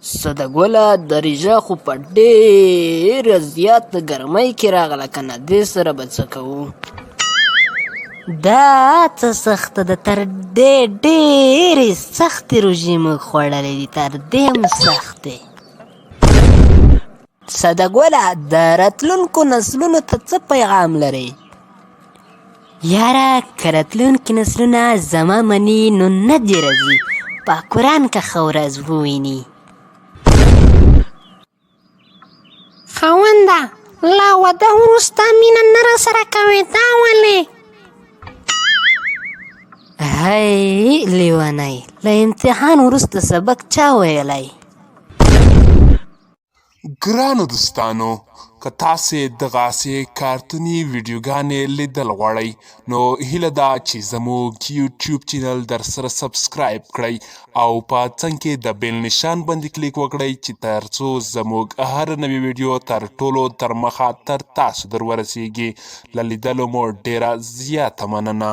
صده ګله دريژه خو په ډېره زیاته ګرمۍ کې راغله کنه دې سره به څه کوو؟ دا څه سخته ده، تر دې ډېرې سختې روژې موږ خوړلې دي، تر دې هم سختې. صده ګله د راتلونکو نسلونو ته څه پیغام لرې؟ یاره که راتلونکي نسلونه زما مني نو نه دې راځي په قرآن که ښه ورځ وویني. خاونده له واده وروسته مینه نه راسره کوې دا ولې؟ هی لیونی له امتحان وروسته سبق چا ویلی؟ ګرانو دوستانو که تاسې دغاسې کارتوني ویډیوګانې لیدل غواړئ نو هیله ده چې زموږ یوټیوب چینل در سره سبسکرایب کړئ او په څنګ کې د بیل نشان باندې کلیک وکړئ چې تر څو زموږ هره نوې ویډیو تر ټولو تر مخه تر تاسو در ورسیږي. له لیدلو مو ډیره زیاته مننه.